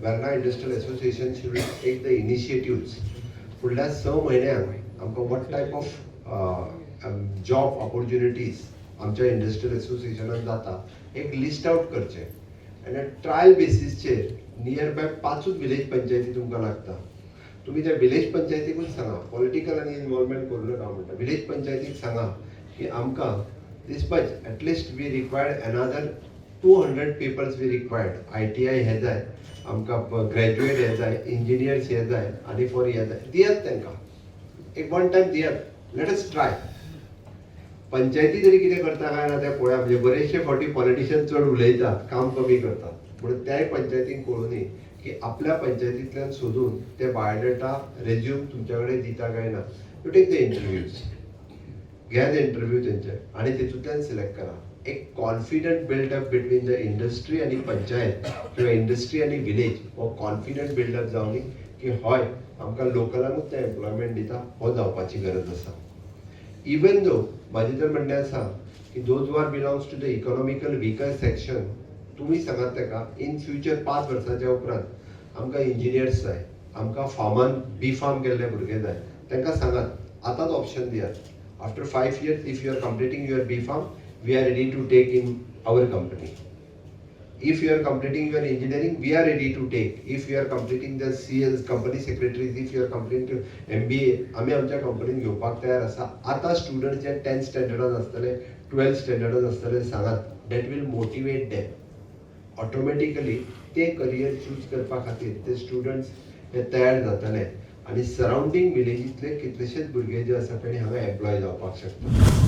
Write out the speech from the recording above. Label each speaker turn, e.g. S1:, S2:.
S1: Verna Industrial Association should take the initiatives. फुडल्या 6 म्हयन्यांक आमकां what type of job opportunities आमच्या इंडस्ट्रियल एसोसिएशनान जाता, एक लिस्ट आउट करचें आनी ट्रायल बेसीसचेर नियर बाय पांचूच विलेज पंचायती तुमकां लागता. तुमी त्या विलेज पंचायतीकूच सांगा, पॉलिटिकल आनी इन्वॉल्वमेंट करूं नाका म्हणटा. विलेज पंचायतीक सांगा की आमकां this much, at least we required another 200 peoples, we required ITI हे जाय आमकां, ग्रॅज्युएट हे जाय, इंजिनियर्स हे जाय आनी फॉर हे जाय. दियात तांकां एक वन टायम दियात, let us try. पंचायती तरी कितें करता काय ना तें पळोवया. म्हणजे बरेचशे फावटी पॉलिटिशियन चड उलयतात, काम कमी करतात. म्हणून त्याय पंचायतीन कळुनी की आपल्या पंचायतींतल्यान सोदून ते बायोडेटा, रेज्यूम तुमच्या कडेन दिता काय ना. You take the interviews, घेयात इंटरव्यू तेंचे आनी तेतूंतल्यान सिलेक्ट करा. एक confident build up between the industry आनी पंचायत किंवा इंडस्ट्री आनी विलेज, हो कॉन्फिडंट बिल्डअप जावनी की हय, आमकां लोकलांकूच ते एम्प्लॉयमेंट दिता, हो जावपाची गरज आसा. इवन दो म्हाजें तर म्हणणें आसा की those are belongs to the economical weaker section, तुमी सांगात ताका, इन फ्युचर 5 वर्साच्या उपरांत आमकां इंजिनियर्स जाय, आमकां फार्मान बी फार्म केल्ले भुरगे जाय. तांकां सांगात, आतांच ऑप्शन दियात, after 5 years if you are completing your B Pharm, we are ready to take in our company. If you are completing your engineering, we are ready to take. If you are completing the CS, company secretaries, if you are completing MBA, आमी आमच्या कंपनीन घेवपाक तयार आसा. आतां student जे tenth स्टँडर्डान आसतले, twelfth स्टँडर्डान आसतले, सांगात, that will motivate them automatically. ते करियर चूज करपा खातीर ते स्टुडंट्स हे तयार जातले आनी सरावंडींग विलेजींतले कितलेशेच भुरगे जे आसा, ताणी हांगा एम्प्लॉय जावपाक शकता.